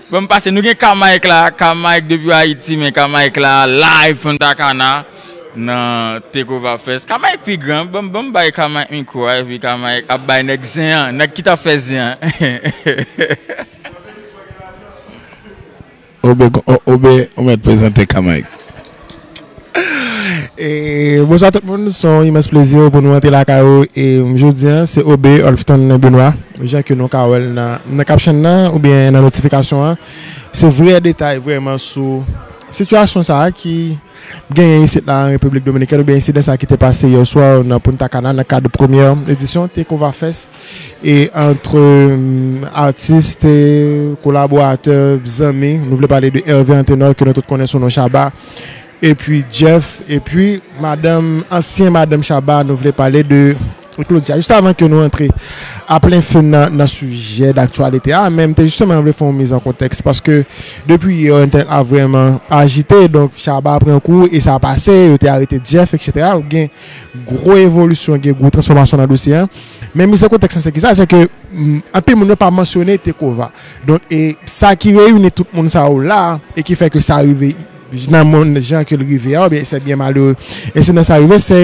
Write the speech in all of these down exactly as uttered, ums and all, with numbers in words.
Bon, m pase, nou gen Kamaik la, Kamaik depi Ayiti, men Kamaik la, live Punta Cana, nan Tekova Fest. Kamaik pi gran, bon, bon, bay Kamaik mikwo a, epi Kamaik ap bay nèg zen an, nèg ki t ap fè zen an. Obe, o- Obe, ou mèt prezante Kamaik. E, bonswa tout moun, se yon imens plezi pou nou antre lakay ou. E jodi a, se Obe Olfton Benoit, jan ke nou ka wè l nan, nan caption nan oubyen nan notifikasyon an. Se vrè detay vrèman sou sitiyasyon sa a ki genyen isit la an Repiblik Dominikèn oubyen ensidan sa a ki te pase yè swa nan Punta Cana nan kad premyè edisyon Tekova Fest e ant atis, kolaboratè, zanmi. Nou vle pale de Hervé Antenor ke nou tout konnen sou non Shabba. Epi Jeff, epi madanm, ansyen madanm Shabba, nou vle pale de Claudia. Jis avan ke nou antre a plen fe nan, nan sijè daktyalite a, men m te jisteman vle fè yon miz an kontèks paske depi yè entènèt la vrèman ajite, donk Shabba pran kou e sa pase, yo te arete Jeff, etsetera. Gen gwo evolisyon, gen gwo transfòmasyon nan dosye a. Men miz an kontèks lan se kisa? Se ke mm, anpil moun yo pa mansyone Tekova. Donk, e sa ki reyini tout moun sa yo la, e ki fè ke sa rive nan monn jan ke l rive a, oubyen se byen malere ensidan sa rive, se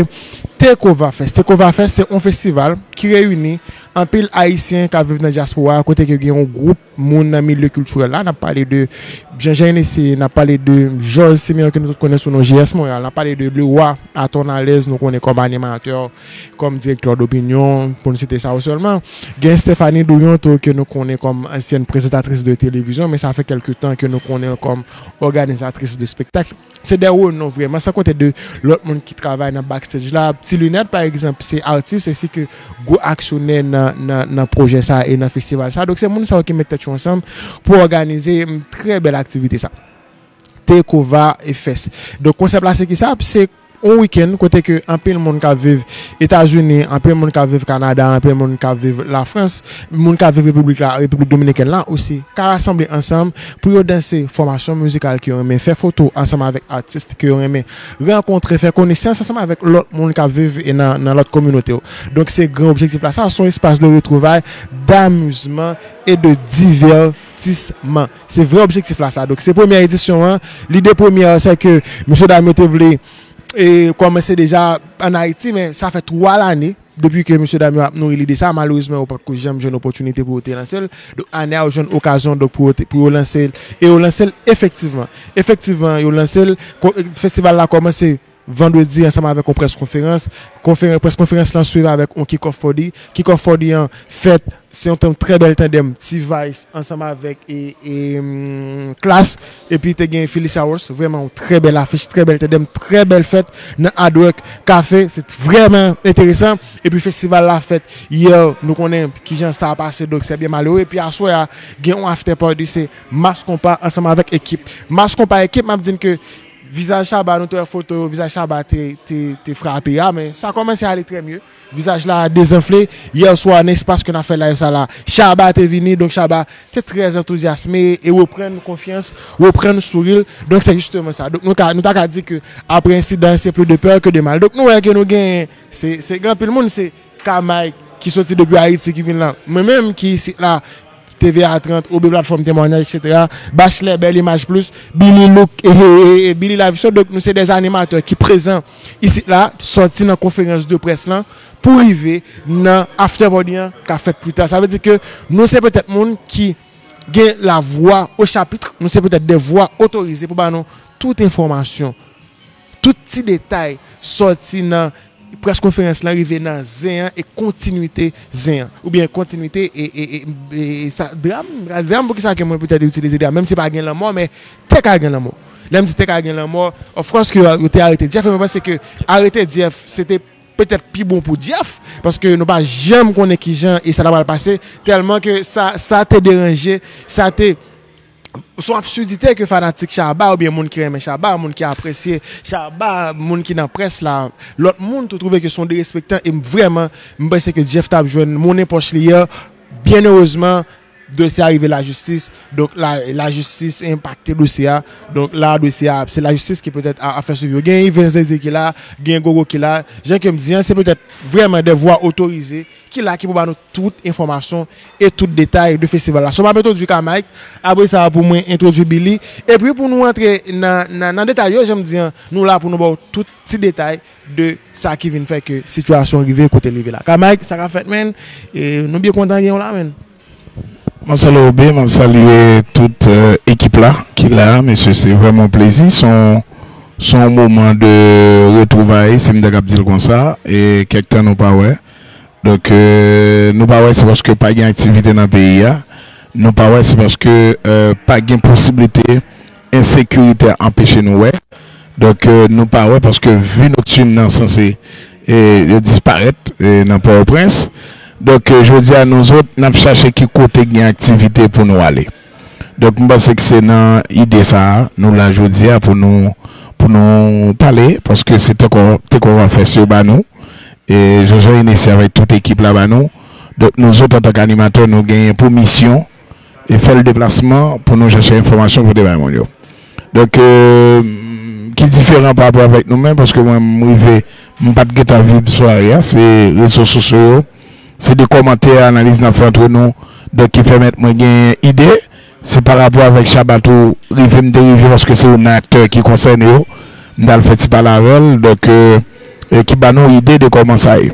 Tekova Fest. Tekova Fest se yon festival ki reyini anpil Ayisyen k ap viv nan dyaspora a, kote ke gen yon gwoup moun nan milye kiltirèl la. N ap pale de Jean Jean Hennessy, n ap pale de Georges Simeon ke nou tout konnen sou non G S Montréal, n ap pale de Leroy Aton Alèz, nou konnen kòm animatè, kòm direktè dopinyon, pou n site sa yo sèlman. Gen Stephanie Douyon tou ke nou konnen kòm ansyèn prezantatris de televizyon, men sa fè kèlke tan ke nou konnen l kòm òganizatris de spektak. Se de renon vrèman, san konte de lòt moun ki travay nan backstage la. Ti Linèt, pa egzanp, se atis ensi ke gwo aksyonè nan, nan, nan pwojè sa e nan festival sa. Donk, se moun sa yo ki met tèt yo ansanm pou òganize mm, trè bèl aktivite sa. Tekova Fest. Donk, konsèp la se ki sa? Se yon wikenn kote ke anpil moun k ap viv Etazini, anpil moun k ap viv Kanada, anpil moun k ap viv Lafrans, moun k ap viv Repiblik la, Repiblik Dominikèn la osi, ka rasanble ansanm pou yo danse fòmasyon mizikal ke yo renmen, fè foto ansanm avèk atis ke yo renmen, rankontre, fè konesans ansanm avèk lòt moun k ap viv e nan, nan lòt kominote yo. Donk, se gran objektif la. Sa se yon espas de retrouvay, damizman e de divètisman. Se vrè objektif la sa. Donk, se premyè edisyon an. Lide premyè an, se ke mesye dam yo te vle e kòmanse deja ann Ayiti, men sa fè twa lane depi ke mesye dam yo ap nouri lide sa. Malerezman, yo potko janm jwenn opòtinite pou yo te lanse l. Donk, ane a, yo jwenn okazyon donk pou yo, te- pou yo lanse l. E yo lanse l efektivman. Efektivman, yo lanse l. Ko- Festival la kòmanse vandredi ansanm avèk yon près konferans. Konferen- près konferans lan swiv avèk yon kick-off party. Kick-off party an fèt, se yon tan trè bèl tandèm T-Vice ansanm avèk e, e mm, Klass. Epi te gen Felicia Rose, vrèman yon trè bèl afich, trè bèl tandèm, trè bèl fèt nan Hard Rock Café. Se vrèman enteresan. Epi festival la fèt yè, nou konnen kijan sa pase, donk se byen malere. Epi aswè a, gen yon after party, se Mass Konpa ansanm avèk ekip. Mass Konpa ekip, m ap di n ke vizaj Shabba, nou te wè foto yo, vizaj Shabba te, te, te frape a, men sa kòmanse ale trè mye. Vizaj la dezanfle. Yè swa, nan espas ke n ap fè live sa la, Shabba te vini, donk Shabba te trè antouzyasme e reprann konfyans, reprann souri l. Donk se jisteman sa. Donk nou ka, nou ta ka di ke apre ensidan, se plis de pè ke de mal. Donk nou wè ke nou gen, se, se gen anpil moun, se Kamay ki soti depi Ayiti ki vin la. Mwen menm ki isit la, T V A trant, O B Platfòm Temwanyaj, etsetera. Bachelè, Bèl Imaj Plis, Billy Look, e, e, e, e, Billy Lavisson. Donk, nou se de animatè ki prezan isit la, sòti nan konferans de près lan, pou rive nan after party an, k ap fèt pli ta. Sa vle di ke nou se petèt moun ki gen la voix au chapitre, nou se petèt de vwa otorize pou ba nou tout enfòmasyon, tout ti detay sòti nan près konferans lan rive nan zen an e kontinite zen an. Oubyen kontinite e, e, e, e sa, dram, dram, poukisa ke mwen petèt itilize dram, menm si pa gen lanmò, men te ka gen lanmò. Lè m di te ka gen lanmò, of course ke yo te arete Jeff, men mwen panse ke arete Jeff, se te petèt pi bon pou Jeff, paske nou pa janm konnen kijan e sa ta pral pase, tèlman ke sa, sa te deranje, sa te se yon absidite ke fanatik Shabba oubyen moun ki renmen Shabba, moun ki apresye Shabba, moun ki nan près la, lòt moun tou twouve ke se yon derespektan e m vrèman, m panse ke Jeff t ap jwenn monnen pòch li a. Byen erezman, dosye a rive lajistis, donk la, lajistis enpakte dosye a. Donk la, dosye a, se lajistis ki petèt a, a fè swivi yo. Gen Evens Désir ki la, gen Gogo ki la. Jan ke m di an, se petèt vrèman de vwa otorize ki la ki pou ba nou tout enfòmasyon e tout detay de festival la. So, m ap entwodui Kamaik, apre sa, pou mwen entwodui Billy, epi pou nou antre nan, nan, nan detay yo, jan m di an, nou la pou nou ba w tout ti detay de sa ki vin fè ke sitiyasyon rive kote l rive la. Kamaik, sa k ap fèt, menn? E nou byen kontan gen w la, menn. M ap salye Obe, m ap salye tout euh, ekip la ki la, mesye, se vrèman yon plezi, se yon se yon moman de retwouvay, si m ta kab di l konsa, e kèk tan nou pa wè. Donk, euh, nou pa wè se paske pa gen aktivite nan peyi a. Nou pa wè se paske euh, pa gen posiblite ensekirite a anpeche nou wè. Donk, euh, nou pa wè paske vi noktin nan sanse e, yo disparèt e, nan Pòtoprens. Donk, euh, jodi a nou zòt, n ap chache ki kote gen aktivite pou nou ale. Donk, m panse ke se nan ide sa a, nou la jodi a pou nou, pou nou pale, paske se Take Over Fest yo ba nou. E Jean-Jean Hennessy avèk tout ekip la ba nou. Donk, nou zòt, antanke animatè, nou genyen pou misyon e fè l deplasman pou nou chache enfòmasyon pou te bay moun yo. Donk, euh, ki diferan pa rapò avèk nou menm, paske mwen, m rive, m pa t gentan viv sware a, se rezo sosyo yo, se de kòmantè, analiz n ap fè antre nou, donk ki pèmèt mwen gen ide, se pa rapò avèk Shabba tou, rive m te rive, paske se youn nan aktè ki konsène yo, m t al fè ti pale avè l, donk, euh, e ki ba nou ide de kòman sa ye.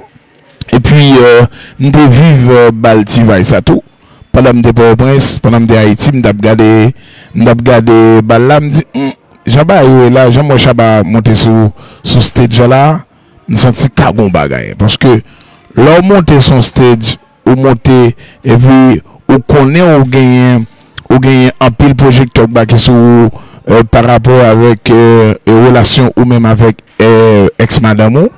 Epi, euh, m te viv euh, bal T-Vice sa tou. Pandan m te Pòtoprens, pandan m te Ayiti, m t ap gade, m t ap gade bal la, m di, hmm, jan bagay yo ye la, jan m wè Shabba monte sou, sou stage la, m santi ka gon bagay. Paske lè w monte sou yon stage, ou monte, epi ou konnen ou genyen, ou genyen anpil pwojektè k brake sou ou euh, pa rapò avèk euh, relasyon ou menm avèk euh, èks madanm ou.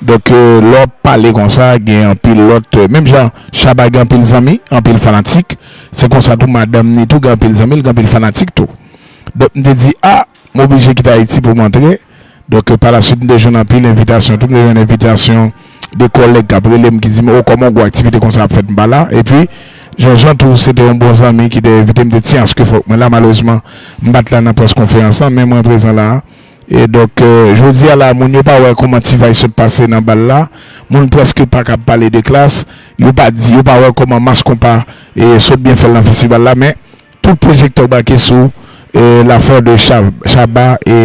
Donk, euh, lè w ap pale konsa, gen anpil lòt, euh, menm jan Shabba gen anpil zanmi, anpil fanatik, se konsa tou madanm ni tou gen anpil zanmi, l gen anpil fanatik tou. Donk, m te di, a, m oblije kite Ayiti pou m antre. Donk, euh, pa la swit, m te jwenn anpil envitasyon tou, m te jwenn envitasyon de kòlèg k ap rele m, ki di m, o, kòman yon gwo aktivite konsa ap fèt, m pa la. Epi, Jean-Jean tou, se te yon bon zanmi ki te envite m, te di, aske fòk mwen la, malerezman, m pa t la nan près konferans lan, men mwen prezan la a. E donk, euh, jodi a la, moun yo pa wè kòman T-Vice sot pase nan bal la. Moun prèske pa kab pale de Klass. Yo pa di, yo pa wè kòman Mass Konpa e sot byen fè l nan festival la. Men tout pwojektè brake sou e, lafè de Sha- Shabba e,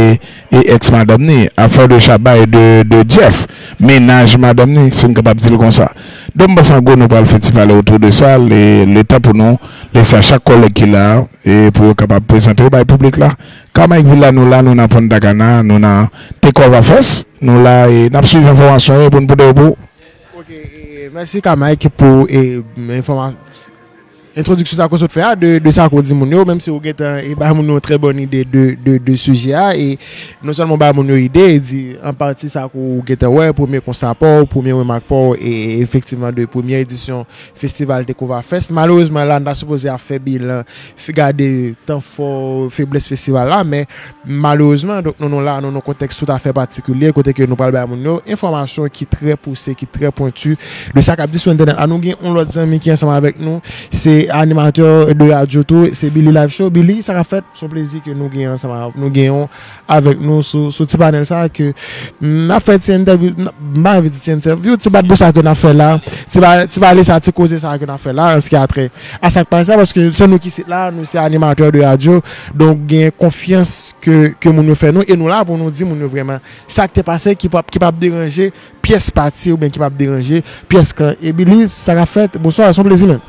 e èks madanm ni. Afè de Shabba e de, de Jeff. Mennaj madanm ni, si n kapab di l konsa. Donk, m panse an gwo nou pral fè ti pale otou de sa, le, letan pou nou lese a chak kòlèg ki la a, e pou yo kapab prezante yo bay piblik la. Kamaik Villa nou la, nou nan Punta Cana, nou nan Take Over Fest, nou la e n ap swiv enfòmasyon yo pou n pote yo pou ou. Ok, e, mèsi Kamaik pou e, enfòma- entwodiksyon sa ke w sot fè a, de, de sa ke w di moun yo, menm si w gentan e, bay moun yo yon trè bòn ide de, de, de sijè a, e non sèlman w bay moun yo ide, e di an pati sa ke w gentan wè, premye konsta pa w, premye remak pa w, e efektivman de premyè edisyon festival Take Over Fest. Malerezman, la, n ta sipoze ap fè bilan, f- gade tan fò, feblès festival la, men malerezman, donk, nou, nou la, nou, nan kontèks toutafè patikilye, kote ke nou pral bay moun yo enfòmasyon ki trè pouse, ki trè pwenti de sa k ap di sou entènèt la. Nou gen yon lòt zanmi ki ansanm avèk nou, se animatè de radyo tou, se Billy Live Show. Billy, sa k ap fèt? Se yon plezi ke nou gen ansanm a- nou gen yon avèk nou sou, sou ti panèl sa ke n ap fè ti entèvyou, n- m pa anvi di ti entèvyou, ti bat bouch sa ke n ap fè la, ti ba- ti pale sa, ti koze sa ke n ap fè la, an se ki a trè a sa k pase a, paske se nou ki sit la, nou se animatè de radyo, donk gen konfyans ke, ke moun yo fè nou, e nou la pou nou di moun yo vrèman sa k te pase ki p ap, ki p ap deranje pyès pati oubyen ki p ap deranje pyès kan. E Billy, sa k ap fèt? Bonswa, se yon plezi menm.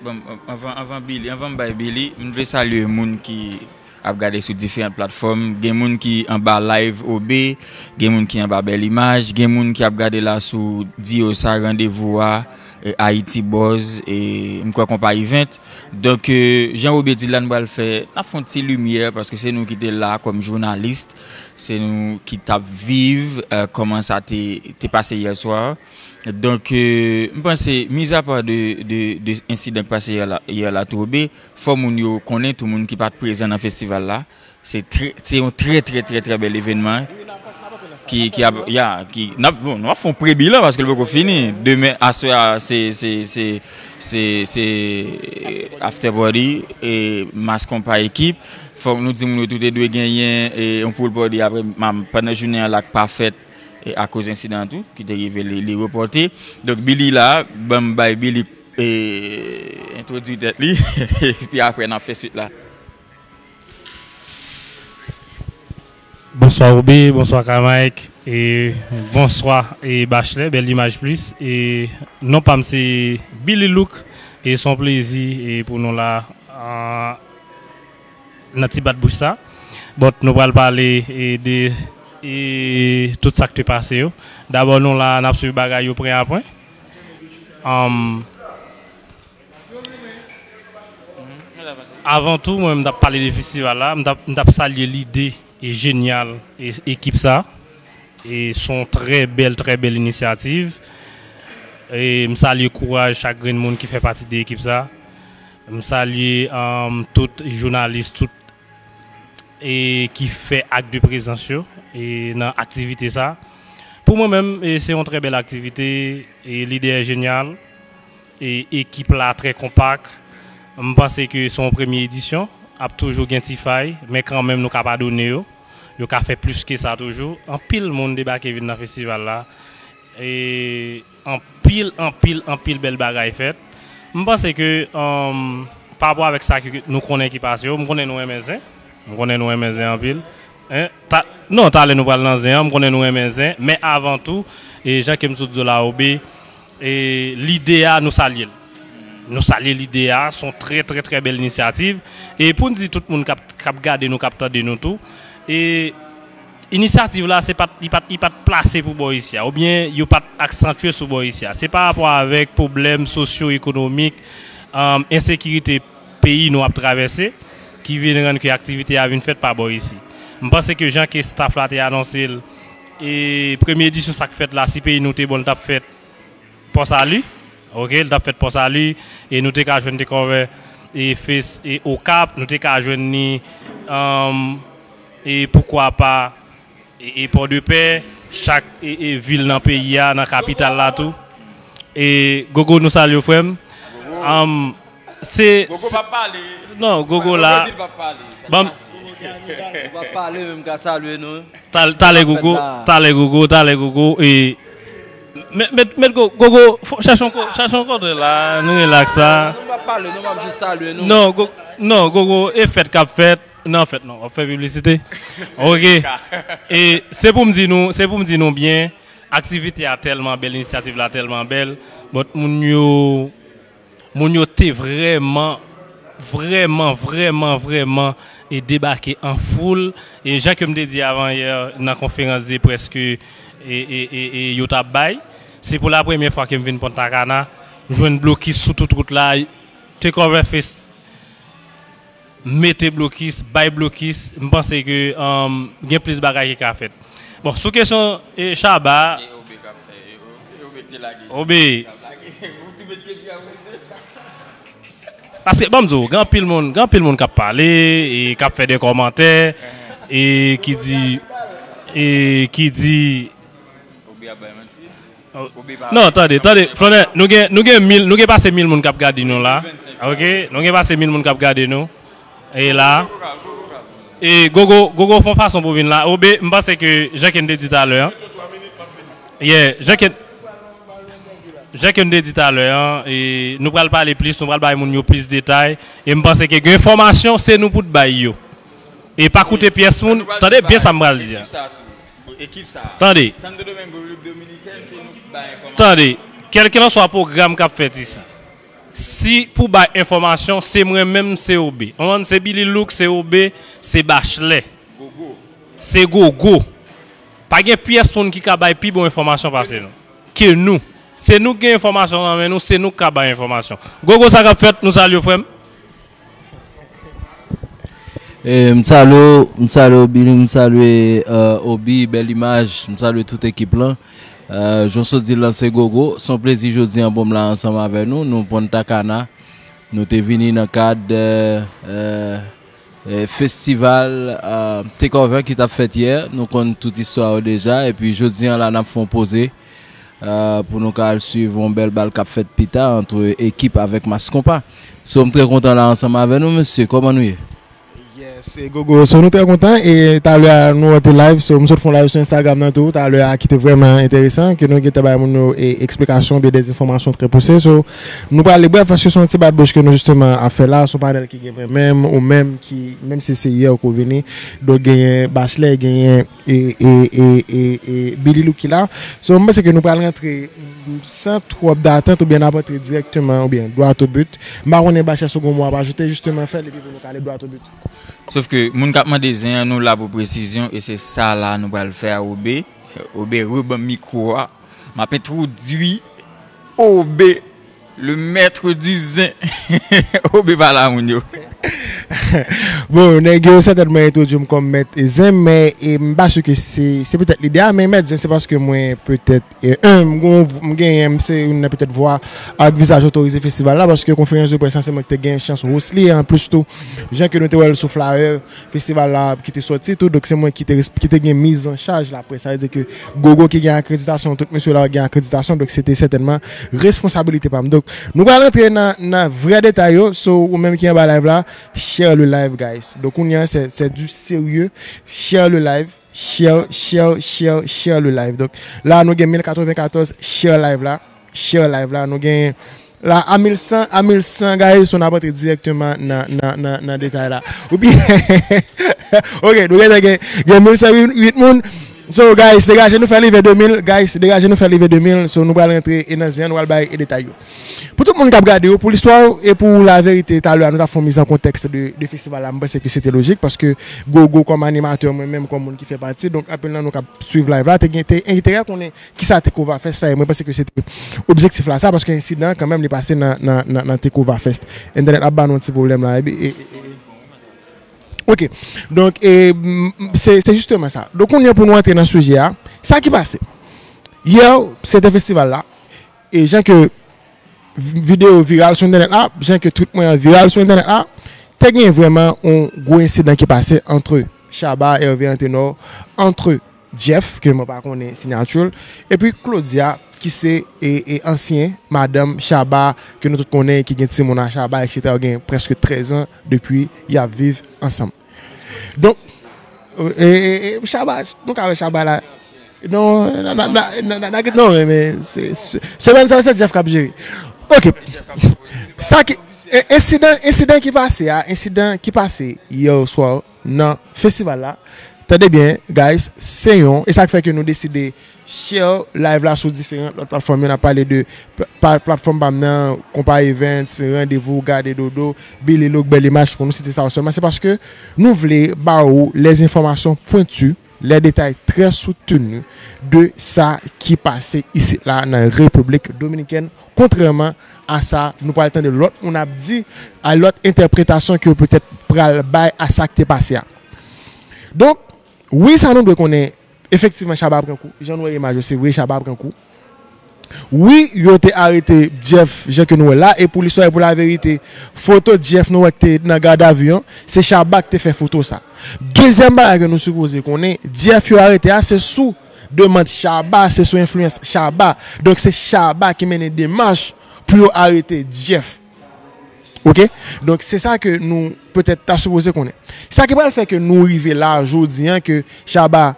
Bon, anvan, anvan Billy, anvan m bay Billy, m vle salye moun ki ap gade sou diferan platfòm. Gen moun ki anba live O B, gen moun ki anba Bèl Imaj, gen moun ki ap gade la sou Diosa, Randevou a, e, Haiti Buzz, e m kwè Konpa Event. Donk, e, jan O B di l la, n pral fè, n ap fè yon ti limyè, paske se nou ki te la kòm jounalis, se nou ki t ap viv, e, kòman sa te, te pase yè swa. Donk, e, m panse, mizapa de, de, de ensidan k pase yè la, yè la tou O B, fò moun yo konnen tou moun ki pa t prezan nan festival la, se trè, se yon trè, trè, trè, trè bèl evènman ki, ki ap, ya, ki, n ap, bon, nou ap fè yon pre-bilan paske l poko fini. Demen, aswè a, se, se, se, se, se after party e Mass Konpa ekip. Fòk nou di moun yo tou te dwe genyen e yon pool party apre, ma- pandan jounen an la k pa fèt. e, akoz ensidan an tou, ki te rive li, li repòte. Donk, Billy la, ban m bay Billy, e, entwodui tèt li, epi apre n ap fè swit la. Bonswa Obe, bonswa Kamaik, e bonswa e Bachelè, Bèl Imaj Plis. E non pa m se Billy Look, e se yon plezi e pou nou la, a, nan ti bat bouch sa. But nou pral pale e de e tout sa k te pase yo. Dabò nou la, n ap swiv bagay yo pwen a pwen. Um, Avan tou, mwen, m t ap pale de festival la, m t ap, m t ap salye lide e jenyal e ekip sa. E se yon trè bèl, trè bèl inisyativ. E m salye kouraj chak grenn moun ki fè pati de ekip sa. M salye um, tout jounalis, tout e ki fè ak de prezans yo e nan aktivite sa. Pou mwen menm, e se yon trè bèl aktivite, e lide a jenyal, e ekip la trè konpak. M panse ke se yon premye edisyon, ap toujou gen ti fay, men kanmenm nou ka padone yo. Yo ka fè plis ke sa toujou. Anpil moun debake vin nan festival la. E anpil, anpil, anpil bèl bagay fèt. M panse ke um, pa rapò avèk sa ke nou konnen ki pase yo, m konnen nou renmen zen. M konnen nou renmen zen anpil. Hein? Ta, non, talè nou pral nan zen an, m konnen nou renmen zen. Men avan tou, e jan ke m sot di w la, Obe, e lide a, nou salye l. Nou salye lide a, se yon trè, trè, trè bèl inisyativ. E pou n di tout moun k ap, k ap gade nou, k ap tande nou tou, e inisyativ la, se pa t, li pa t, li pa t plase pou bò isi a, oubyen yo pa t aksantye sou bò isi a. Se pa rapò avèk pwoblèm sosyo-ekonomik, um, ensekirite peyi nou ap travèse, ki vin rann ke aktivite a vin fèt pa bò isi. M panse ke jan ke staff la te anonse l, e premye edisyon sa k fèt la, si peyi nou te bon, l t ap fèt Pòsali. Ok, l t ap fèt Pòsali. E nou te ka jwenn Take Over e Fest e Okap. Nou te ka jwenn ni um, e poukwa pa e, e Pòdepè, chak e, e vil nan peyi a, nan kapital la tou. E Gogo, nou salye w, frè m. Um, se. Gogo pa pale. Non, Gogo la. Ban m. Ou pa pale menm ka salye nou. Talè Gogo, talè Gogo, talè Gogo. E met, met, met Gogo, Gogo, chache yon kote la, nou relax la. Non, Gogo, e fèt k ap fèt. Non, fèt non, w ap fè piblisite. Ok. E se pou m di nou, se pou m di nou byen, aktivite a tèlman bèl, inisyativ la tèlman bèl, but moun yo Moun yo te vrèman, vrèman, vrèman, vrèman e debake an foul. E jan ke m te di avan yè nan konferans de près ke e, e, e, e yo t ap bay, se pou la premyè fwa ke m vin Punta Cana, m jwenn blokis sou tout wout la, Take Over Fest mete blokis, bay blokis, m panse ke um, gen plis bagay ki ka fèt. Bon, sou kesyon e, Shabba. E Obe k ap fè, e Obe, Obe k te lage. Obe. K ap lage. Ou tou met kedi a pou misye. Paske, ban m di w, gen anpil moun, gen anpil moun k ap pale, e k ap fè de kòmantè, e ki di, e ki di. Obe ap bay manti. Non, tande, tande, Flonè, nou gen, nou gen mil, nou gen pase mil moun k ap gade nou la. Ok? Nou gen pase mil moun k ap gade nou. E la. E Gogo, Gogo fè yon fason pou vin la. Obe, m panse ke jan ke n te di talè an. Yeah, jan ke, jan ke n te di talè an, e nou pral pale plis, nou pral bay moun yo plis detay. E m panse ke gen enfòmasyon, se nou pou t bay yo. E pa koute pyès moun. Tande byen sa m pral di a. Ekip sa a. Tande. Santo Domingo, Repiblik Dominikèn, se nou ki bay enfòmasyon. Tande. Kèlkelanswa pwogram k ap fèt isi, si pou bay enfòmasyon, se mwen menm, se Obe. Konprann? Se Billy Look, se Obe, se Bachelè. Gogo. Se Gogo. Pa gen pyès moun ki ka bay pi bon enfòmasyon pase nou. Ke nou. Se nou k gen enfòmasyon nan men nou, se nou k ka bay enfòmasyon. Gogo, sa k ap fèt, nou salye w, frè m. E, m salye w, m salye w, Billy, m salye e, Obi, Bèl Imaj, m salye tout ekip lan. E, jan w sot di l lan se Gogo, se yon plezi jodi an pou m la ansanm avè nou, nou Punta Cana. Nou te vini nan kad e, e, e, festival e, Take Over ki t ap fèt yè. Nou konn tout istwa yo deja, epi jodi an la n ap fè yon poze. Pou nou ka al swiv yon bèl bal k ap fèt pita ant ekip avèk Mass Konpa. So m trè kontan la ansanm avè nou mesye, kòman nou ye? Yeah, Se Gogo, so nou trè kontan e talè a nou te live, so m sot fè yon live sou Instagram nan tou, talè a ki te vrèman enteresan, ke nou gentan bay moun yo e, eksplikasyon oubyen dèzenfòmasyon trè pouse, so nou prale brèf paske se yon ti bat bouch ke nou jisteman ap fè la, se yon panèl ki gen mwen menm ou menm ki, menm si se yè ou ko vini, donk genyen Bachelet, genyen e, e, e, e, e Billy Lucky la. So, m panse ke nou pral rantre san twòp datant oubyen n ap rantre dirèkteman oubyen droit au but. M pa konnen Bachelet si w gen yon mo ap ajoute, jisteman fè l epi pou nou ka ale droit au but. Sof ke moun k ap mande zen an, nou la pou presizyon e se sa la nou pral fè a Obe. Obe reban mikwo a. M ap entwodui Obe, le maître du zen. Obe pale a moun yo. Bon, nèg yo sètènman entwodui m kòm mèt zen, men e, m pa si ke se, se petèt lide a, men mèt zen se paske mwen petèt e, m gon, m genyen, m se youn nan petèt vwa ak vizaj otorize festival la, paske konferans de près la, se mwen ki te gen chans host li, e anplis tou, jan ke nou te wè l sou flyer festival la ki te sòti tou, donk se mwen ki te, ki te gen miz an chaj laprès, sa vle di ke Gogo ki gen akreditasyon, tout mesye la gen akreditasyon, donk se te sètènman responsabilite pa m. Donk, nou pral rantre nan, nan vrè detay yo, so ou menm ki anba live la, share le live, guys. Donk, kounye a, c'est, c'est du sérieux, share le live. Share, share, share, share le live. Donk, la, nou gen mil katrevenkatòz share live la. Share live la. Nou gen la a mil san, a mil san, guys, so n ap antre dirèkteman nan, nan, nan, nan detay la. Oubyen, ok, nou gen, gen, gen mil san uit moun. So, guys, degaje nou fè rive de mil. Guys, degaje nou fè rive de mil. So, nou pral rantre e nan zen an, nou pral bay e detay yo. Pou tout moun k ap gade yo, pou listwa w e pou laverite, talè a nou t ap fè yon miz an kontèks de, de festival la, m panse ke se te lojik, paske Gogo kòm animatè, mwen menm kòm moun ki fè pati, donk anpil nan nou k ap swiv live la, te gen, te enterè konnen kisa Take Ova Fest la, e mwen panse ke se te objektif la sa, paske ensidan an kanmenm li pase nan, nan, nan, nan Take Ova Fest. Entènèt ap ba nou yon ti pwoblèm la, epi, e, e, e, ok, donk, e, m, m, se, se jisteman sa. Donk, kounye a pou nou antre nan sijè a, sa ki pase? Yè, se te festival la, e jan ke vi-, videyo viral sou entènèt la, jan ke tweet mwen an viral sou entènèt la, te gen vrèman yon gwo ensidan ki pase antre Shabba, Hervé Antenor, antre Jeff, ke mwen pa konnen siyati l, epi Claudia, ki se, e, e ansyen madanm Shabba, ke nou tout konnen, ki gen timoun a Shabba, etsetera, yo gen prèske trèz an depi y ap viv ansanm. Donk, e, e, e, Shabba, nou ka wè Shabba la. Non, na, na, na, na, na, na, non, men, men, se, se, semèn sa, se Jeff k ap jere. Ok. Sa ki, e, ensidan, ensidan ki pase a, ensidan ki pase yè swa nan festival la. Tande byen, guys, se yon, e sa k fè ke nou deside share live la sou diferan lòt platfòm yo. N ap pale de pla-, pla-, platfòm pa m nan, Konpa Events, Randevou, Gade Dodo, Billy Look, Bèl Imaj, pou nou site sa yo sèlman. Se paske nou vle ba ou lèzenfòmasyon pwenti, lè detay trè soutenu de sa ki pase isit la nan Repiblik Dominikèn, kontrèman a sa nou pral tande lòt moun ap di, a lòt entèpretasyon ke yo petèt pral bay a sa k te pase a. Donk, wi, sa nou dwe konnen, efektivman, Shabba pran kou. Jan nou wè imaj yo, se vre, Shabba pran kou. Wi, yo te arete Jeff, jan ke nou wè la, e pou listwa e pou laverite, foto Jeff nou wè ki te nan gadavi an, se Shabba ki te fè foto sa. Dezyèm bagay ke nou sipoze konnen, Jeff yo arete a, se sou demann Shabba, se sou enfliyans Shabba. Donk, se Shabba ki mennen demach pou yo arete Jeff. Ok? Donk, se sa ke nou petèt ta sipoze konnen. Sa ki pral fè ke nou rive la jodi an, ke Shabba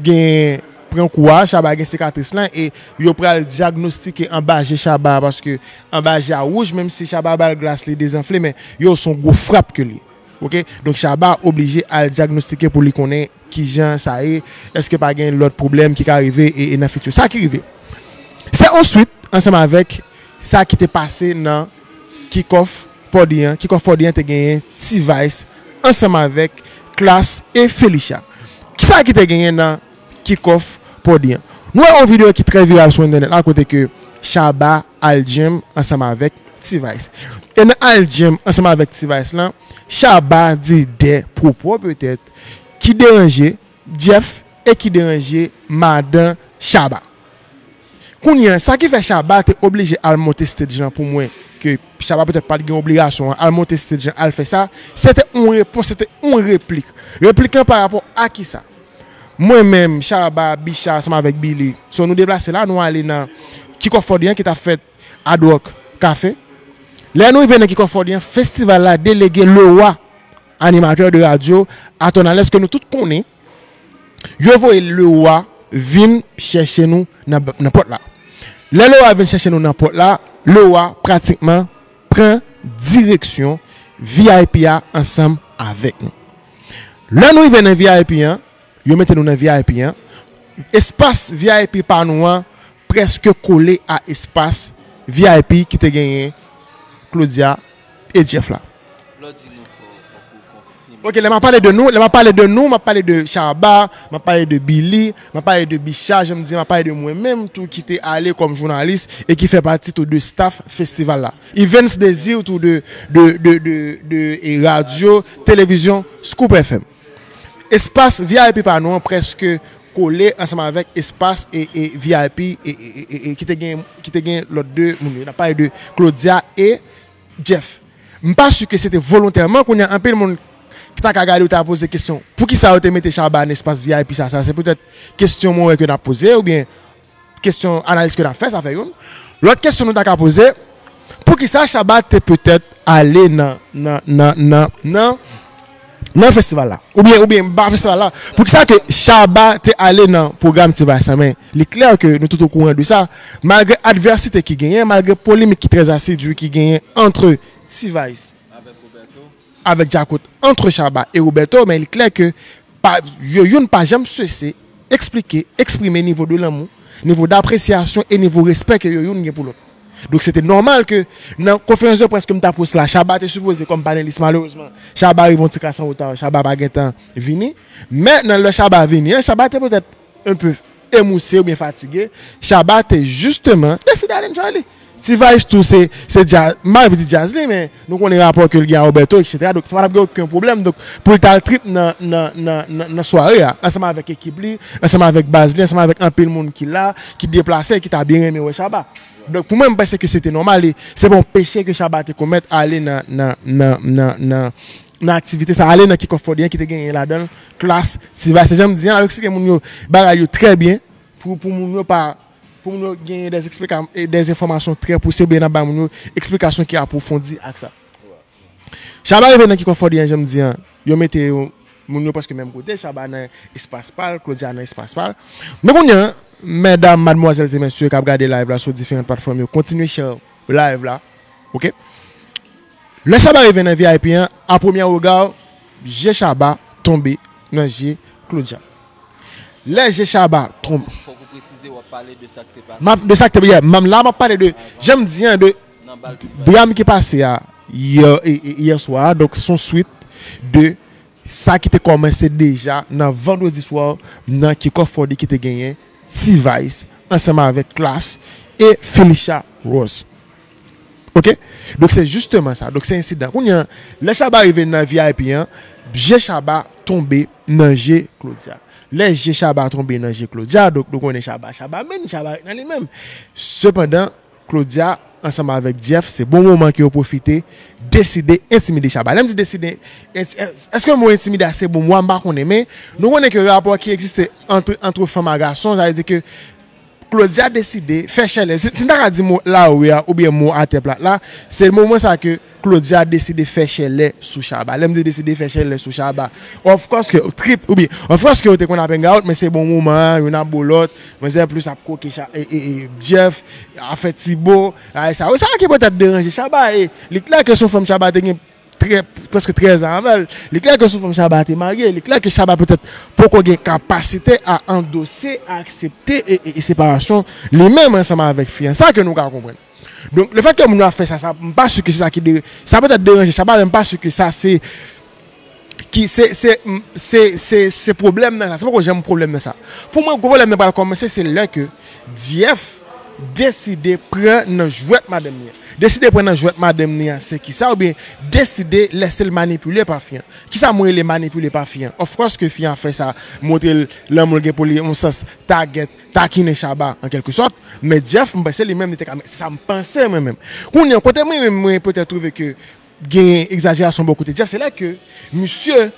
gen pran kou a, Shabba gen sikatris lan, e yo pral dyagnostike anba je Shabba, paske anba je a wouj, menm si Shabba ba l glas, li dezanfle, men yo, se yon gwo frap ke li ye. Ok? Donk, Shabba oblije al dyagnostike pou li konnen kijan sa ye, èske pa gen lòt pwoblèm ki ka rive e, e nan fiti. Sa ki rive? Se answit, ansanm avèk sa ki te pase nan Kick Off Party an, Kick Off Party an te genyen T-Vice ansanm avèk Klass e Felicia. Kisa ki te genyen nan Kick Off Party an? Nou wè yon videyo ki trè viral sou entènèt la, kote ke Shabba al gym ansanm avèk T-Vice. E nan al gym ansanm avèk T-Vice lan, Shabba di de pwopo petèt ki deranje Jeff e ki deranje madan Shabba. Kounye a, sa ki fè Shabba te oblije al monte stage lan pou mwen, ke Shabba petèt pa t gen obligasyon an, al monte stage lan, al fè sa, se te yon repons, se te yon replik. Replik lan pa rapò a kisa? Mwen menm, Shabba, Bicha, ansanm avèk Billy, so nou deplase la, nou ale nan Kick Off Party an ki t ap fèt Hard Rock Café. Lè nou rive nan Kick Off Party an, festival la delege Leroy animatè de radyo, atò nan lès ke nou tout konnen, yo voye lewa vin chèche nou nan, nan pòt la. Lè lewa vin chèche nou nan pòt la, lewa pratikman pran direksyon V I P a ansanm avèk nou. Lè nou rive nan V I P an, yo mete nou nan V I P an. Espas V I P pa nou an prèske kole a espas V I P ki te genyen Claudia e Jeff la. Lè w di nou, fò, fò pou konfime. Ok, lè m ap pale de nou, lè m ap pale de nou, m ap pale de Shabba, m ap pale de Billy, m ap pale de Bicha, jan m di, m ap pale de mwen menm tou ki te ale kòm jounalis e ki fè pati tou de staff festival la. Evans Désir tou de, de, de, de, de, e radyo, televizyon, Scoop F M. Espas V I P pa nou an prèske kole ansanm avèk espas e, e V I P e, e, e, e, e ki te gen, ki te gen lòt de moun yo. N ap pale de Claudia e Jeff. M pa si ke se te volontèman, kounye a anpil moun ki ta ka gade yo ta poze kesyon, poukisa yo te mete Shabba nan espas V I P sa, sa se petèt kesyon mwen wè ke n ap poze, oubyen kesyon analiz ke n ap fè, sa fè youn. Lòt kesyon nou ta ka poze, poukisa Shabba te petèt ale nan, nan, nan, nan, nan, nan festival la? Oubyen, oubyen, pa festival la. Poukisa ke Shabba te ale nan pwogram T-Vice la? Men, li klè ke nou tout okouran de sa. Malgre advèsite ki genyen, malgre polemik ki trè asidi ki genyen antre T-Vice avèk Djakout, antre Shabba e Roberto, men li klè ke pa, yo youn pa janm sese eksplike, eksprime nivo de lanmou, nivo dapresyasyon e nivo respè ke yo youn gen pou lòt. Donk, se te nòmal ke nan konferans de près ke m t ap post la, Shabba te sipoze kòm panelis, malerezman, Shabba rive yon ti kras an reta, Shabba pa gentan vini. Men, nan lè Shabba vini an, Shabba te petèt un peu emouse oubyen fatige, Shabba te jisteman deside ale enjoy li. T-Vice tou se, se djaz, m pa vle di djaz li, men nou konnen rapò ke l gen a Roberto, etsetera. Donk, pa t ap gen okenn pwoblèm. Donk, pou l t al trip nan, nan, nan, nan, nan sware a, ansanm avèk ekip li, ansanm avèk baz li, ansanm avèk anpil moun ki la, ki deplase, ki ta byen renmen wè Shabba. Donk, pou mwen, m panse ke se te nòmal, e se pa yon peche ke Shabba te komèt ale nan, nan, nan, nan, nan, nan aktivite sa, ale nan Kick Off Party an ki te genyen ladan l Klass, T-Vice. Se jan m di an, l ap eksplike moun yo bagay yo trè byen, pou, pou moun yo pa, pou moun yo genyen des explika-, e des enfòmasyon trè pouse, oubyen n ap bay moun yo eksplikasyon ki apwofondi ak sa. Shabba rive nan Kick Off Party an, jan m di an, yo mete yo, moun yo prèske menm kote, Shabba nan espas pa l, Claudia nan espas pa l. Men kounye a, medam, madmwazèl e mesye k ap gade live la sou diferan platfòm yo, kontinye share live la, ok? Lè Shabba rive nan V I P an, a premye rega, je Shabba tonbe nan je Claudia. Lè je Shabba tonbe. Fòk ou presize, w ap pale de sa k te pase. M ap, de sa k te, yeah, m, la, m ap pale de, jan m di an, de dram ki pase a, yè, e, e, yè swa a, donk, se yon swit de sa ki te kòmanse deja nan vandredi swa, nan Kick Off Party ki te genyen T-Vice ansanm avèk Klass e Felicia Rose. Ok? Donk, se jisteman sa. Donk, se ensidan. Kounye a, lè Shabba rive nan V I P an, je Shabba tonbe nan je Claudia. Lè je Shabba tonbe nan je Claudia, donk, nou konnen Shabba, Shabba menm, Shabba ret nan li menm. Sepandan, Claudia, ansanm avèk Jeff, se bon moman ke yo pwofite deside entimide Shabba. Lè m di deside, enti-, èske mo entimide a se bon mo a, m pa konnen, men nou konnen ke rapò ki egziste ant, ant fanm a gason, sa vle di ke Claudia deside fè chèlè. Si, si n ta ka di mo lawi a oubyen mo atè plat la, se moman sa ke Claudia deside fè chèlè sou Shabba. Lè m di deside fè chèlè sou Shabba, of course ke trip, oubyen, of course ke yo te konn ap hang out, men se bon moman an, youn ap bo lòt, manzè plis ap koke Sha-, e, e, e, Jeff, afè ti bo, ay sa. Sa ki petèt deranje Shabba, e li klè ke se yon fanm Shabba te gen trè, prèske trèz an avè l. Li klè ke se yon fanm Shabba te marye, li klè ke Shabba petèt poko gen kapasite a andose, a aksepte e, e, e separasyon li menm ansanm avèk fi an. Sa ke nou ka konprann. Donk, lefètke moun yo ap fè sa, sa, m pa si ke se sa ki dere-, sa petèt deranje Shabba, men m pa si ke sa se, ki se, se, m, se, se, se pwoblèm nan sa. Se poko janm pwoblèm nan sa. Pou mwen, gwo pwoblèm nan pral kòmanse, se lè ke Jeff deside pran nan jwèt madanm li an. Deside pran nan jwèt madanm li an, se kisa? Oubyen deside lèse l manipile pa fi an. Kisa mwen rele manipile pa fi an? Of course ke fi an fè sa, montre l lanmou l gen pou li, yon sans, ta gen, takinen Shabba, an kèlke sòt. Men Jeff, m panse li menm, li te ka, se sa m panse mwen menm. Kounye a, kote mwen menm, mwen petèt twouve ke genyen egzajerasyon bò kote Jeff, se lè ke misye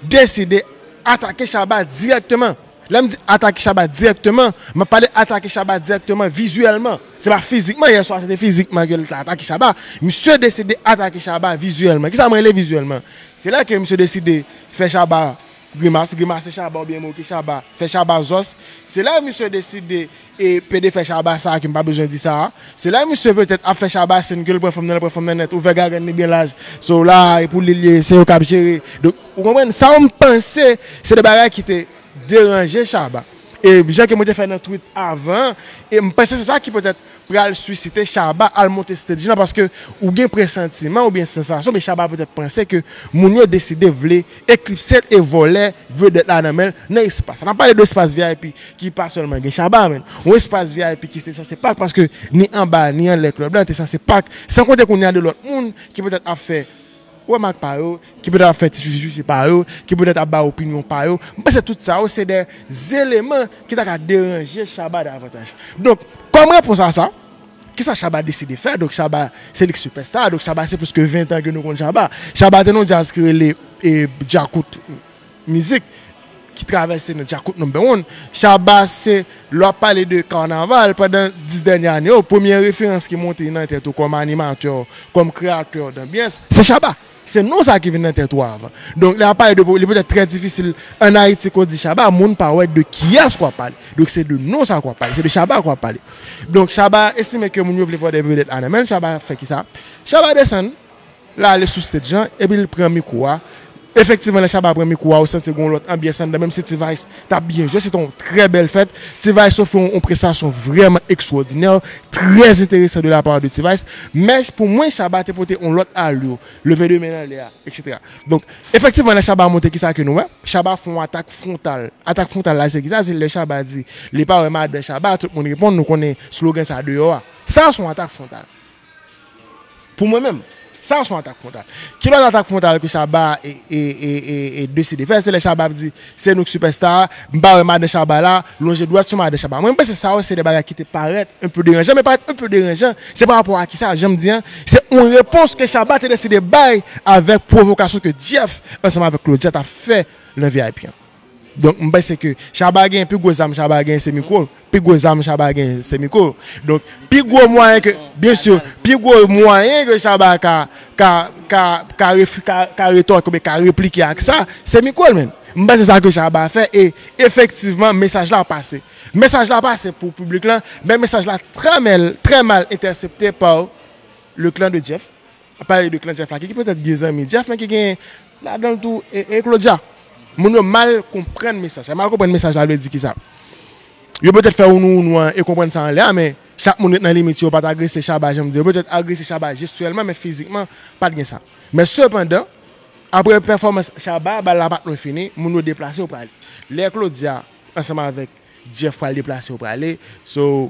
deside atake Shabba dirèkteman. Lè m di atake Shabba dirèkteman, m ap pale atake Shabba dirèkteman, vizyèlman. Se pa fizikman, yè swa se te fizikman ke l t atake Shabba. Misye deside atake Shabba vizyèlman. Kisa m rele vizyèlman? Se lè ke misye deside fè Shabba grimas, grimase Shabba oubyen moke Shabba, fè Shabba zòs. Se lè misye deside e pede fè Shabba sa a ke m pa bezwen di sa a. Se lè misye petèt ap fè Shabba sèn ke l pran fanm nan, l pran fanm nan nèt, ouvè gagann li byen laj. So la, e pou li l ye, se yo k ap jere. Donk, ou konprann? Sa yo m panse, se de bagay ki te deranje Shabba. E jan ke mwen te fè nan tweet avan, e m panse se sa ki petèt pral sisite Shabba al monte stage lan, paske ou gen presantiman oubyen sansasyon, men Shabba petèt panse ke moun yo deside vle eklipse l e vòlè vedèt la nan men l nan espas. N ap pale de espas V I P ki pa sèlman gen Shabba, men yon espas V I P ki te sanse Pac, paske ni anba, ni anlè club lan te sanse Pac, san konte kounye a de lòt moun ki petèt ap fè remake pa yo, ki petèt ap fè ti sousi sousi pa yo, ki petèt ap bay opinyon pa yo. M panse tout sa yo se de eleman ki ta ka deranje Shabba davantaj. Donk, kòm repons a sa, kisa Shabba deside fè? Donk, Shabba se li k sipèsta, donk Shabba se plis ke ven tan ke nou konn Shabba. Shabba te nan yon djaz ki rele e, Djakout Mizik ki travèse nan Djakout number one. Shabba se, lè w ap pale de kanaval, pandan dis dènye ane yo, premye referans ki monte nan tèt ou kòm animatè, kòm kreyatè danbyans, se Shabba. Se non sa ki vin nan tèt ou avan. Donk, lè w ap pale de, li petèt trè difisil ann Ayiti ke w di Shabba, moun pa wè de kiyès ke w ap pale. Donk, se de non sa ke w ap pale, se de Shabba ke w ap pale. Donk, Shabba estime ke moun yo vle vòlè vedèt la nan men l, Shabba fè kisa? Shabba desann, l ale sou stage lan, epi l pran mikwo a. Efektivman, lè Shabba pran mikwo a, ou santi gen yon lòt anbyans anndan, menm si T-Vice t ap byen jwe, se te yon trè bèl fèt. T-Vice ofri yon, yon prestasyon vrèman ekstwòdinè, trè enteresan de la part de T-Vice. Men pou mwen, Shabba te pote yon lòt alyo, leve de men anlè a, et cetera. Donk, efektivman, lè Shabba monte, kisa ke nou wè? Shabba fè yon atak fwontal. Atak fwontal la, se kisa? Se lè Shabba di, li pa wè madan Shabba, tout moun reponn, nou konnen slogan sa deyò a. Sa, se yon atak fwontal. Pou mwen menm, sa se yon atak fwontal. Ki lòt atak fwontal ke Shabba e, e, e, e, e deside fè? Se lè Shabba ap di, se nou k sipèsta a, m pa wè madan Shabba la, lonje dwèt sou madan Shabba. Mwen, m panse sa yo se de bagay ki te parèt un peu deranjan, men parèt un peu deranjan, se pa rapò a kisa, jan m di an, se yon repons ke Shabba te deside bay avèk pwovokasyon ke Jeff, ansanm avèk Claudia, t ap fè nan V I P an. Donk, m panse ke Shabba gen, pi gwo zam Shabba gen, se mikwo. Pi gwo zam Shabba gen, se mikwo. Donk, pi gwo mwayen ke, byen si, pi gwo mwayen ke Shabba ka, ka, ka, ka, ref- ka, ka retòke oubyen ka replike ak sa, se mikwo l menm. M panse sa ke Shabba fè, e efektivman, mesaj la pase. Mesaj la pase pou piblik lan, men mesaj la trè mal, trè mal entèsepte pa le clan de Jeff. Ap pale de klan Jeff la, ki, ki petèt gen zanmi Jeff, men ki gen ladan l tou e, e Claudia. Moun yo mal konprann mesaj la. Mal konprann mesaj la vle di kisa? Yo petèt fè wounou wounou an e konprann sa anlè a, men chak moun ret nan limit yo, pa t agrese Shabba, jan m di. Yo petèt agrese Shabba jestyèlman, men fizikman, pa t gen sa. Men sepandan, apre pèfòmans Shabba, bal la pa t lwen fini, moun yo deplase, yo prale. Lè Claudia, ansanm avèk Jeff pral deplase, yo prale. So,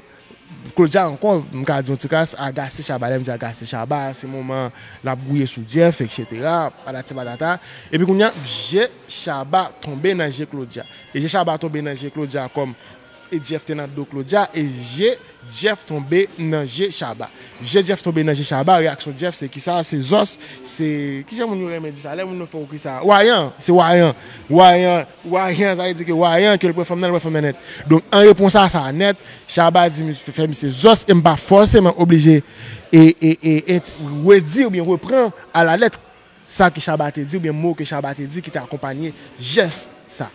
Claudia ankò, m ka di yon ti kras, agase Shabba. Lè m di agase Shabba, se moman l ap gouye sou Jeff, et cetera, patati patata. Epi kounye a, je Shabba tonbe nan je Claudia. E je Shabba tonbe nan je Claudia kòm e Jeff te nan do Claudia, e je Jeff tonbe nan je Shabba. Je Jeff tonbe nan je Shabba, reyaksyon Jeff se kisa? Se zòs, se, kijan moun yo renmen di sa? Lè moun yo fè w kisa? Wayan, se wayan. Wayan, wayan, sa vle di ke wayan, ke l pran fanm nan, l pran fanm nan nèt. Donk, an repons a sa nèt, Shabba di, "Misye fè misye zòs, e m pa fòseman oblije e, e, e, e redi oubyen repran a la lèt sa ke Shabba te di, oubyen mo ke Shabba te di ki te akonpanye jès sa."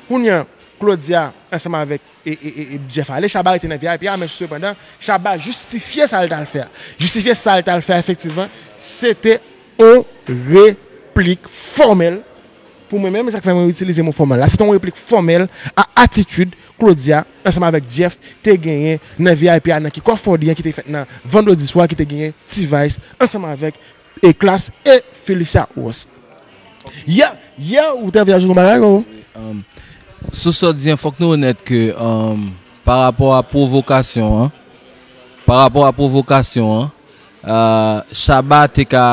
Kounye a, Claudia, ansanm avèk e, e, e, e Jeff ale, Shabba rete nan V I P a, men sepandan, Shabba jistifye sa l t al fè a. Jistifye sa l t al fè a, efektivman, se te yon replik fòmèl. Pou mwen menm, e sa k fè mwen itilize mo fòmèl la. Se te yon replik fòmèl a atitid Claudia ansanm avèk Jeff te genyen nan V I P a, nan kick-off party an ki te fèt nan vandredi swa, ki te genyen T-Vice ansanm avèk e Klass e Felicia Ross. Yè, yè, ou te anvi ajoute yon bagay, kòman? Um, sou sa w di an, fòk nou onèt ke um, pa rapò a pwovokasyon an, pa rapò a pwovokasyon an, uh, Shabba te ka,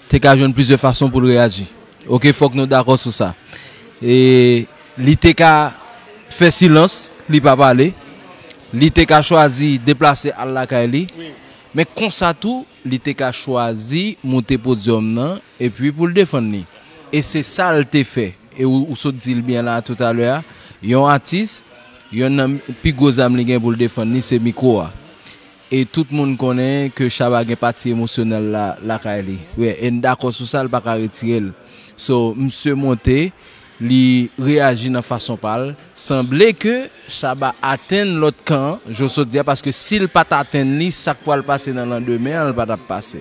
te ka jwenn plizyè fason pou l reyaji. Oke, fòk nou dakò sou sa. E li te ka fè silans, li pa pale. Li te ka chwazi deplase al lakay li. Men konsa tou, li te ka chwazi moute podyòm nan epi pou l defann li. E se sa l te fè. E ou, ou sot di l byen la toutalè a, Yon atis, yonn nan pi gwo zam li gen pou l defann li se mikwo a. E tout moun konnen ke Shabba gen pati emosyonèl la lakay li. Wi, e n dakò sou sa, l pa ka retire l. So, misye monte, li reyaji nan fason pa l. Sanble ke Shabba atenn lòt kan an, jan w sot di a, paske si l pa t atenn li, sa k pral pase nan landemen an, l pa t ap pase.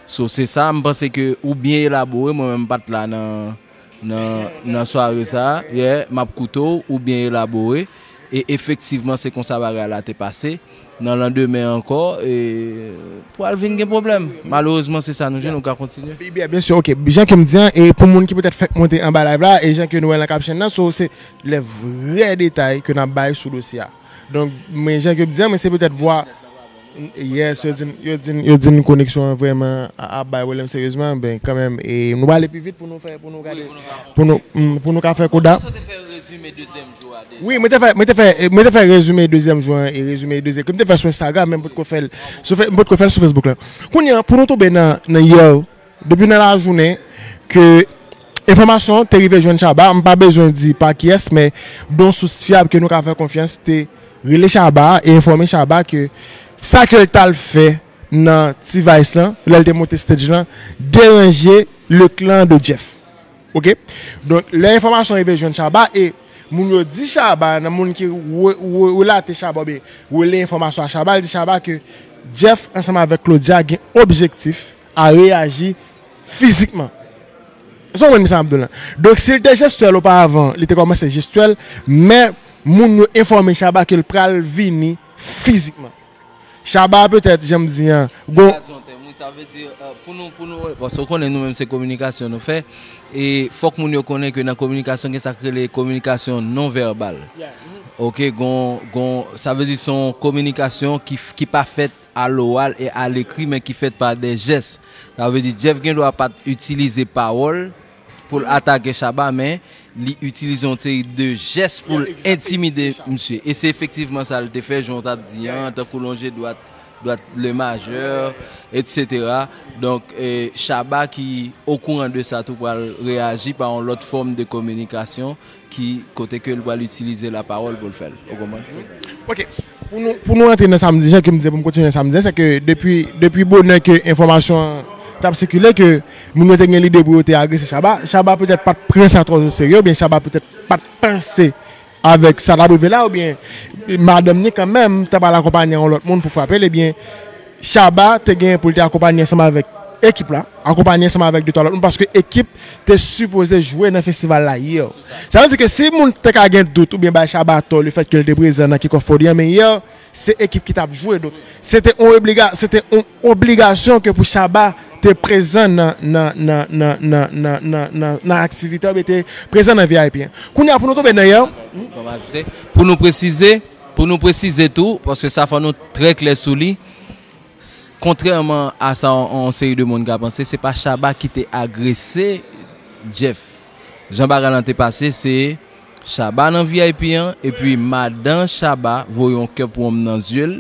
So, se sa, m panse ke ou byen elabore, mwen menm m pa t la nan, nan, nan sware sa a, yeah, m ap koute w, ou byen elabore, e efektivman, se konsa bagay la te pase. Nan landemen ankò, e, pral vin gen pwoblèm. Malerezman, se sa nou jwenn, nou ka kontinye. Byen, byen si, ok. Jan ke m di an, e pou moun ki petèt fèk monte anba live la, e jan ke nou wè nan caption nan, so, se lè vrè detay ke n ap bay sou dosye a. Donk, men jan ke m di an, men se petèt vwa, yes, yo di n, yo di n, yo di n koneksyon an vrèman a, a bay pwoblèm seryezman, ben, kanmenm, e nou prale pi vit pou nou fè, pou nou gade, pou nou, mm, pou nou ka fè koda. Sa te fè rezime dezyèm jou a deja. Wi, mwen te fè, mwen te fè, mwen te fè rezime dezyèm jou an e rezime dezyèm ke m te fè sou Instagram, men m potko fè l sou Fe-, m potko fè l sou Facebook la. Kounye a, pou nou tonbe nan, nan yè, depi nan lajounen, ke enfòmasyon te rive jwenn Shabba, m pa bezwen di pa kiyès, men yon sous fyab ke nou ka fè konfyans te rele Shabba e enfòme Shabba ke sa ke l t al fè nan T-Vice lan, lè l te monte stage lan, deranje le clan de Jeff. Ok? Donk, lè enfòmasyon rive jwenn Shabba e moun yo di Shabba, nan moun ki re-, re-, relate Shabba, oubyen rele enfòmasyon a Shabba, l di Shabba ke Jeff ansanm avèk Claudia gen objektif a reyaji fizikman. Sa w konprann sa m ap di w la? Donk, si l te jestyèl oparavan, li te kòmanse jestyèl, men moun yo enfòme Shabba ke l pral vini fizikman. Shabba petèt, jan m di an, gon... Gad yon tèm, wi, sa vle di, euh, pou nou, pou nou, paske w konnen nou menm se kominikasyon nou fè, e fòk moun yo konnen ke nan kominikasyon gen sa k rele kominikasyon non vèbal. Ok, gon, gon, sa vle di se yon kominikasyon ki, ki pa fèt a loral e a lekri, men ki fèt pa de jès. Sa vle di Jeff gen dwa pa t itilize pawòl pou l atake Shabba, men li itilize yon seri de jès pou l entimide misye. E se efektivman sa l te fè, jan w t ap di an, tankou lonje dwat, dwat le majè, etsetera. Donk, e, Shabba ki okouran de sa tou pral reyaji pa yon lòt fòm de kominikasyon ki kote ke l pral itilize lapawòl pou l fè l. Ou konprann? Se sa. Ok. Pou nou, pou nou rantre nan sa m di, jan ke m di, pou m kontinye sa m di, se ke depi, depi bonè ke enfòmasyon an t ap sikile, ke moun yo te gen lide pou yo te agrese Shabba, Shabba petèt pa t pran sa twò o serye, oubyen Shabba petèt pa t panse avèk sa t ap rive la, oubyen madanm ni kanmenm t ap al akonpanye yon lòt moun pou frape l, ebyen, Shabba te gen pou l te akonpanye ansanm avèk ekip la, akonpanye ansanm avèk de twa lòt moun, paske ekip te sipoze jwe nan festival la yè. Sa vle di ke si moun te ka gen dout oubyen bay Shabba tò lefètke l te prezan nan Kick Off Party an, men yè, se ekip ki t ap jwe. Donk, se te yon obliga-, se te yon obligasyon ke pou Shabba te prezan nan, nan, nan, nan, nan, nan, nan, nan, nan aktivite oubyen te prezan nan V I P an. Kounye a, pou nou tonbe nan yè. Pou nou presize, pou nou presize tou, paske sa fò nou trè klè sou li, s-, kontrèman a sa yon, yon seri de moun ka panse, se pa Shabba ki te agrese Jeff. Jan bagay lan te pase, se Shabba nan V I P an, epi madan Shabba voye yon kè pwonm nan zye l,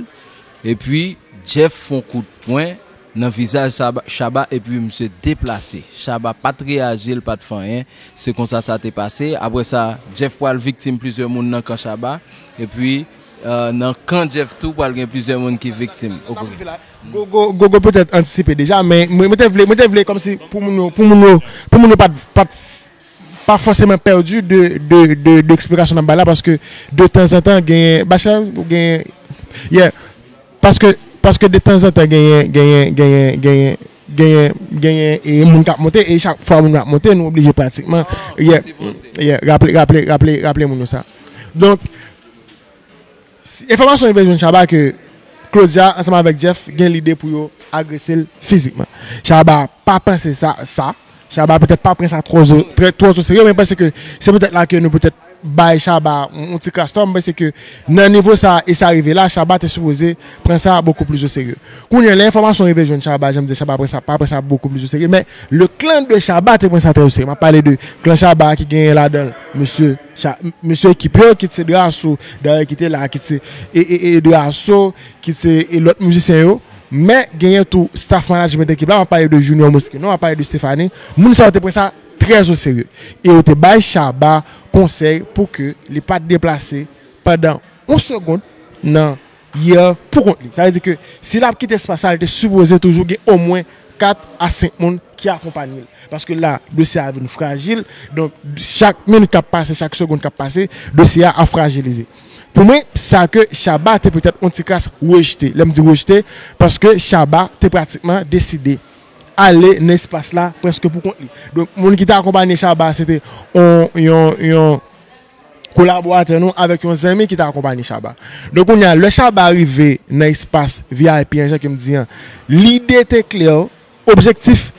epi Jeff fè yon kout pwen nan vizaj Shabba, Shabba, epi misye deplase. Shabba pa t reyaji, l pa t fè anyen. Se konsa sa te pase. Apre sa, Jeff pral viktim plizyè moun nan kan Shabba, epi, euh, nan kan Jeff tou pral gen plizyè moun ki viktim. Ok. Gogo, Gogo petèt antisipe deja, men mwen, mwen te vle, mwen te vle kòmsi pou moun yo, pou moun yo, pou moun yo pa t, pa t, pa fòseman pèdi de, de, de, de eksplikasyon n ap bay la, paske de tanzantan genyen, Bacha, ou genyen, yeah, paske, paske de tanzantan genyen, genyen, genyen, genyen, genyen, genyen, e moun k ap monte, e chak fwa moun yo ap monte, nou oblije pratikman, yeah, yeah, raple, raple, raple, raple moun yo sa. Donk, si, enfòmasyon rive jwenn Shabba ke Claudia ansanm avèk Jeff gen lide pou yo agrese l fizikman. Shabba pa panse sa, sa. Shabba petèt pa pran sa twò zo-, trè, twò o serye, men panse ke se petèt la ke nou petèt bay Shabba yon, yon ti kras tò. M panse ke nan nivo sa, e sa rive la, Shabba te sipoze pran sa bokou plis o serye. Kounye a, lè enfòmasyon rive jwenn Shabba, jan m di, Shabba pran sa, pa pran sa bokou plis o serye, men le clan de Shabba te pran sa trè o serye. M ap pale de clan Shabba ki genyen ladan l mesye Cha-, mesye ekip yo, kit se Drasso, dayè ki te la, kit se, e, e, e Drasso, kit se, e lòt mizisyen yo. Men genyen tou staff management ekip la, m ap pale de Junior Moschino, m ap pale de Stéphanie. Moun sa yo te pran sa trè o serye. E yo te bay Shabba konsèy pou ke li pa t deplase pandan yon segonn nan yè pou kont li. Sa vle di ke si l ap kite espas la, li te sipoze toujou gen omwen kat a senk moun ki akonpanye l. Paske la, dosye a vin frajil. Donk, chak minit k ap pase, chak segonn k ap pase, dosye a ap frajilize. Pou mwen, sa ke Shabba te petèt yon ti kras rejte. Lè m di rejte, paske Shabba te pratikman deside ale nan espas la prèske pou kont li. Donk, moun ki te akonpanye Shabba, se te yon, yon, yon kolaboratè nou avèk yon zanmi ki te akonpanye Shabba. Donk, kounye a, lè Shabba rive nan espas V I P an, jan ke m di an, lide te klè, objektif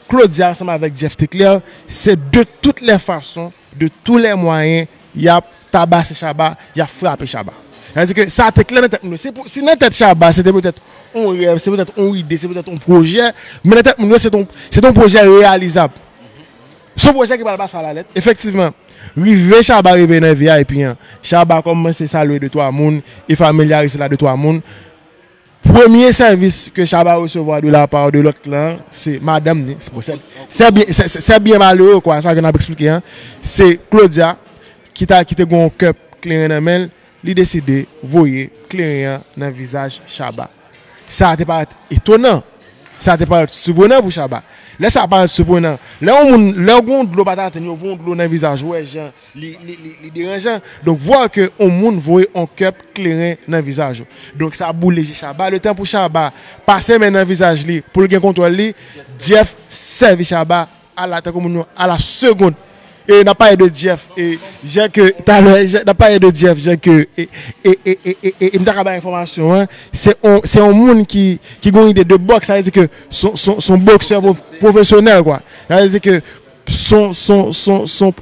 Claudia ansanm avèk Jeff te klè, se de toutes les façons, de tous les moyens, y ap tabase Shabba, y ap frape Shabba. Sa vle di ke sa te klè nan tèt moun yo. Si pou, si nan tèt Shabba, se te petèt yon rèv, se petèt yon ide, se petèt yon pwojè, men nan tèt moun yo, se te yon, se te yon pwojè reyalizab. Se yon pwojè ki pral pase alalèd. Efektivman, rive Shabba rive nan V I P an, Shabba kòmanse salye de twa moun e familyarize l a de twa moun. Premye sèvis ke Shabba resevwa de la part de lòt klan an, se madanm ni. Se, se, se byen, se, se, se byen malere, kwa, sa ke n ap eksplike an. Se Claudia ki ta, ki te gen yon kèp kleren nan men l, li deside voye kleren an nan vizaj Shabba. Sa te parèt etonan. Sa te parèt siprenan pou Shabba. Lè sa parèt siprenan, lè yon moun, lè yon dlo pa t atenn, yo voye yon dlo nan vizaj ou, wè jan li, li, li, li deranjan. Donk, vwa ke yon moun voye yon kèp kleren nan vizaj ou. Donk, sa boule je Shabba. Letan pou Shabba pase men nan vizaj li, pou l gen kontwòl li, Jeff sèvi Shabba a la, tankou moun yo, a la segonn. E n ap pale de Jeff, e jan ke, talè, jan, n ap pale de Jeff, jan ke, e, e, e, e, e, e, e m ta ka bay enfòmasyon an, se yon, se yon moun ki, ki gen yon ide de bòks, sa vle di ke se yon, se yon, se yon boksè pwo-, pwofesyonèl, kwa. Sa vle di ke se yon, se yon, se yon, se yon,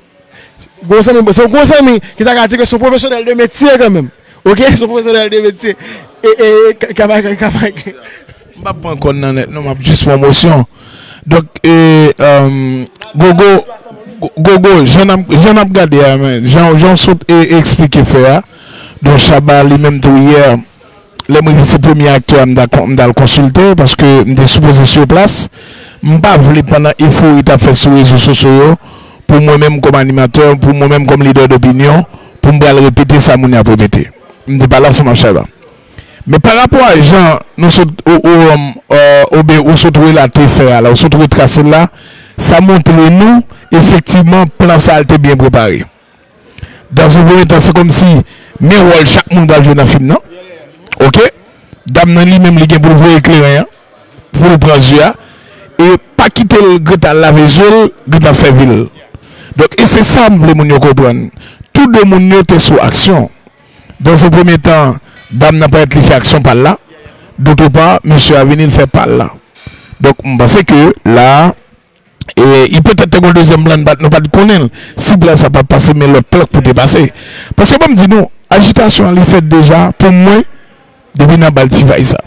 gwo zanmi, se yon gwo zanmi ki ta ka di ke se yon pwofesyonèl de metye kanmenm. Oke? Se yon pwofesyonèl de metye. E, e, e, ka, ka, ka, ka, ka, M p ap pran kòn nan nèt, non, m ap jis pran mosyon. Donk, e, um, Gogo, Go- Gogo, jan n ap, jan n ap gade a, men, jan, jan w sot e, eksplike fè a, donk, Shabba li menm tou yè, lè m rive se premye aktè a m t al kon- m t al konsilte, paske m te sipoze sou plas. M pa vle pandan efori t ap fèt sou rezo sosyo yo, pou mwen menm kòm animatè, pou mwen menm kòm lidè dopinyon, pou m pral repete sa moun y ap repete. M te pale ansanm ak Shabba. Men pa rapò a jan nou sot, ou, ou, um, euh, oubyen ou sot relate fè a la, ou sot retrase l la, sa montre nou, efektivman, plan sa a l te byen prepare. Dans un premier temps, se kòmsi men wòl chak moun pral jwe nan fim nan. Oke? Dam nan li menm, li gen pou l voye kleren an, pou l pran zye a, e pa kite l gentan al lave zye l, gentan sèvi l. Donk, e se sa m vle moun yo konprann. Tou de moun yo te sou aksyon. Dans un premier temps, dam nan parèt li fè aksyon pa l la. D'autre part, mesye a vini l fè pa l la. Donk, m panse ke la, e, li petèt te gen yon dezyèm plan, nou pa t konnen l. Si plan sa pa t pase, men lòt plan k pou te pase. Paske ban m di nou, ajitasyon an li fèt deja, pou mwen, depi nan bal T-Vice sa.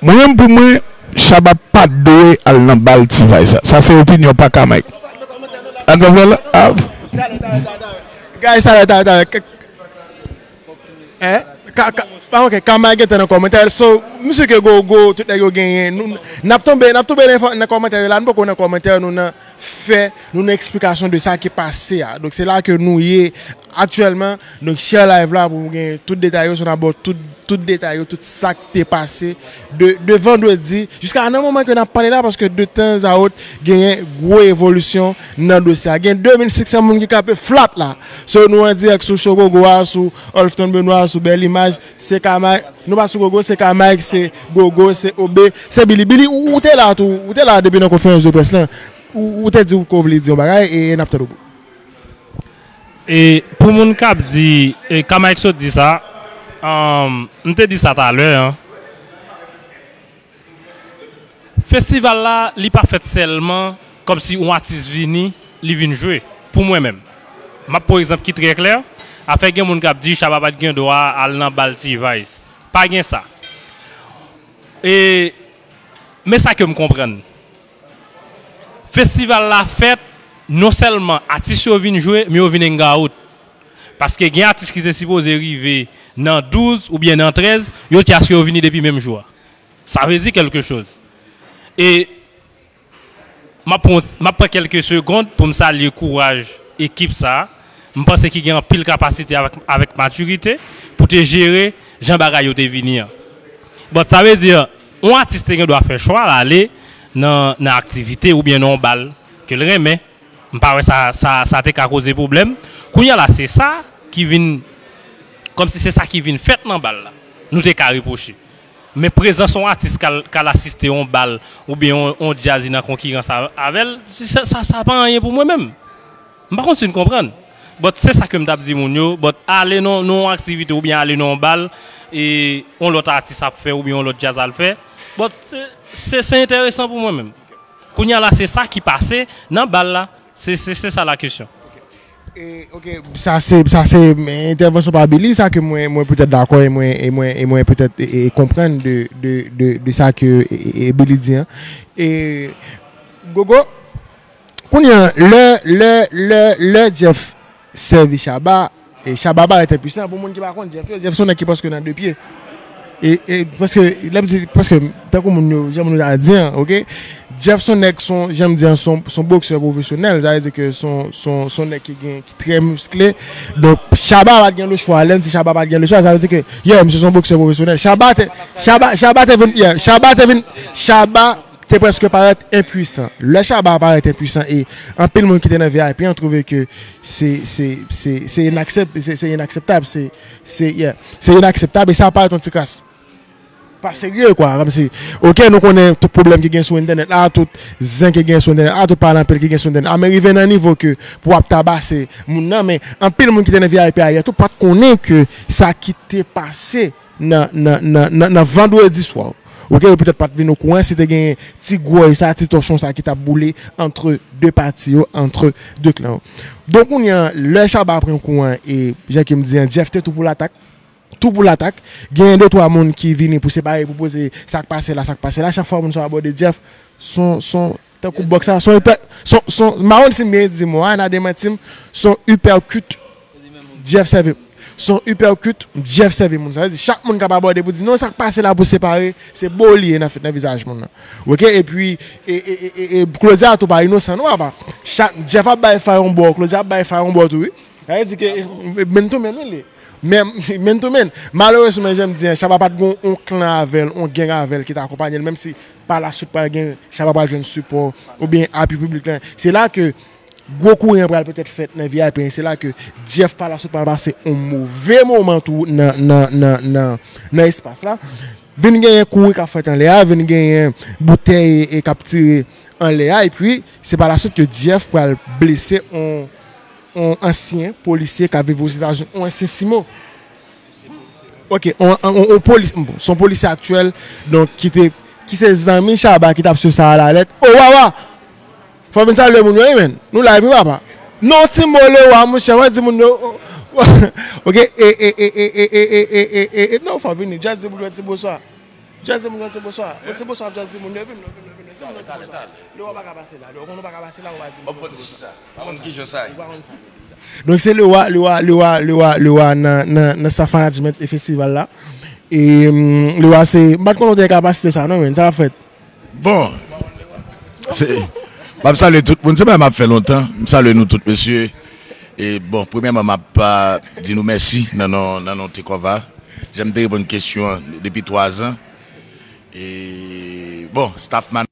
Mwen menm pou mwen, Shabba pa t dwe al nan bal T-Vice sa. Sa se opinyon pa K-Mike. Ann pa pral a. Guys, talè, talè, talè. K- Hein? Ka, ka, ah, ok, K-Mike gentan nan kòmantè. So, misye ke Gogo, tout nèg yo genyen. Nou, n ap tonbe, n ap tonbe nan, info- nan kòmantè yo la. Nou poko nan kòmantè, nou nan fè, nou nan eksplikasyon de sa ki pase a. Donk, se la ke nou ye aktyèlman. Donk, share live la pou w gen tout detay yo. Si w ap ba w tout, tout detay yo, tout sa k te pase de, de vandredi jiska nan moman ke n ap pale la, paske de tan a wòt, genyen gwo evolisyon nan dosye a. Gen de mil senk san moun ki kanpe flat la. So, nou an dirèk sou Show Gogo a, sou Olfton Benoît, sou Bèl Imaj, se K-Mike. Nou pa sou Gogo, se K-Mike, se Gogo, se Obe, se Billy. Billy, ou, ou te la tou, ou te la depi nan konferans de près lan. Ou, ou te di ou ko vle di yon bagay, e n ap tande w. E pou moun k ap di, e K-Mike sot di sa, um, m te di sa talè, an. Festival la, li pa fèt sèlman kòmsi yon atis vini, li vin jwe. Pou mwen menm, m ap pran yon egzanp ki trè klè, afè gen moun k ap di Shabba pa t gen dwa al nan bal T-Vice. Pa gen sa. E, men sa ke m konprann. Festival la fèt, non sèlman atis yo vin jwe, men yo vin hangout. Paske gen atis ki te sipoze rive nan douz oubyen nan trèz, yo di aske yo vini depi menm jou a. Sa vle di kèlke choz. E m ap pran, m ap pran kèlke segond pou m salye kouraj ekip sa a. m panse ki gen anpil kapasite avèk, avèk matirite pou te jere jan bagay yo te vini an. But sa vle di, yon atis te gen dwa fè chwa l ale nan, nan aktivite oubyen nan yon bal ke l renmen. M pa wè sa, sa, sa te ka koze pwoblèm. Kounye a la, se sa ki vin, kòmsi se sa ki vin fèt nan bal la. Nou te ka repwoche. Men prezans yon atis k al, k al asiste yon bal oubyen yon, yon djaz nan konkirans a, avè l, se, sa, sa, sa pa anyen pou mwen menm. M pa konn si n konprann. But se sa ke m t ap di moun yo, but ale nan, nan yon aktivite oubyen ale nan yon bal, e yon lòt atis ap fè oubyen yon lòt djaz al fè, but se, se, se enteresan pou mwen menm. Kounye a la, se sa ki pase nan bal la. Se, se, se sa la kesyon. E, ok, sa se, sa se entèvansyon pa Billy, sa ke mwen, mwen petèt dakò e mwen, e mwen, e mwen petèt e, e konprann de, de, de, de sa ke e, e, e Billy di an. E, Gogo, kounye a, lè, lè, lè, lè Jeff sèvi Shabba, e Shabba parèt enpwisan. Pou moun ki pa konn Jeff yo, Jeff se yon nèg ki prèske nan de pye. E, e prèske, lè m di prèske, tankou moun yo, jan moun yo ta di an, ok? Jeff se yon nèg, se yon, jan m di an, se yon, se yon boksè pwofesyonèl. Sa vle di ke se yon, se yon, se yon nèg ki gen, ki trè miskle. Donk, Shabba pa t gen lechwa. Lè m di Shabba pa t gen lechwa, sa vle di ke, yeah, misye se yon boksè pwofesyonèl. Shabba te, Shabba, Shabba te vin, yeah, Shabba te vin, Shabba te prèske parèt enpwisan. Lè Shabba parèt enpwisan e anpil moun ki te nan V I P an twouve ke se, se, se, se inaksep-, se, se inakseptab, se, se, yeah, se inakseptab e sa parèt yon ti kras pa serye, kwa, kòmsi, ok, nou konnen tout pwoblèm ki gen sou entènèt la, tout zen ki gen sou entènèt la, tout pale anpil ki gen sou entènèt la, men rive nan nivo ke pou w ap tabase moun nan, men anpil moun ki te nan V I P a yè tou pa t konnen ke sa ki te pase nan, nan, nan, nan, nan vandredi swa. Ok, yo petèt pa t vin okouran si te gen ti gwòy sa, ti tòchon sa ki t ap boule antre de pati yo, antre de klan yo. Donk, kounye a, lè Shabba pran kouran, e jan ke m di an, Jeff te tou pou latak. Tou pou latak. Genyen de twa moun ki vini pou separe, pou poze sa k pase la, sa k pase la. Chak fwa moun sa yo abòde Jeff, se yon, se yon, tankou bòks la, se yon upper-, se yon, se yon, m pa konn si m byen di mo a, n a demanti m, se yon uppercut Jeff sèvi. Se yon uppercut Jeff sèvi moun sa. Sa vle di, chak moun k ap abòde pou di, non, sa k pase la pou separe, se bo li ye nan, nan vizaj moun nan. Ok, epi, e, e, e, e, e Claudia tou pa inosan, non, papa. Chak, Jeff ap bay fay yon bò, Claudia ap bay fay yon bò tou, wi. Sa vle di ke, e, men tou men, wi, li. Men, men tou men. Malerezman, jan m di an, Shabba pa t gen yon klan avè l, yon gang avè l ki t akonpanye l, menm si pa la swit pral gen, Shabba pral jwenn sipò oubyen apui piblik lan. Se la ke gwo kouri an pral petèt fèt nan V I P an, se la ke Jeff pa la swit pral pase yon move moman tou nan, nan, nan, nan, nan espas la. Vin genyen kouri k ap fèt anlè a, vin genyen boutèy e k ap tire anlè a, epi se pa la swit ke Jeff pral blese yon, yon ansyen polisye k ap viv Ozetazini, yon ansyen simo. Ok, yon, yon, yon, yon polis-, bon, se yon polisye aktyèl, donk, ki te, ki se zanmi Shabba ki t ap swiv sa a la lèt. O, wawa! Fò vin salye moun yo, wi, menn. Nou live, wi, papa. Non, ti mo Lewa, monchè, mwen di moun yo. Ok, e, e, non, fò vini. Just di moun yo ti bonswa. Just di moun yo ti bonswa. Yon ti bonswa, just di moun yo, vin, vin, vin, vin. Di moun yo ti bonswa. Lewa pa ka pase la. Lewa, konnen w pa ka pase la, ou pa di moun yo ti bonswa. Pa konn ki jan sa ye. Ou pa konn sa ye deja. Donk, se Lewa, Lewa, Lewa, Lewa, Lewa nan, nan, nan staff management e festival la. E, hum, Lewa, se, m pa t konnen w te gen kapasite sa, non, menn. Sa ap fèt. Bon, se, m ap salye tout moun. Se pa m ap fè lontan. M salye nou tout, mesye. E, bon, premyèman, m ap, a, di nou mèsi nan non, nan non Tekòva. Jan m te reponn kesyon an depi twa zan. E, bon, staff man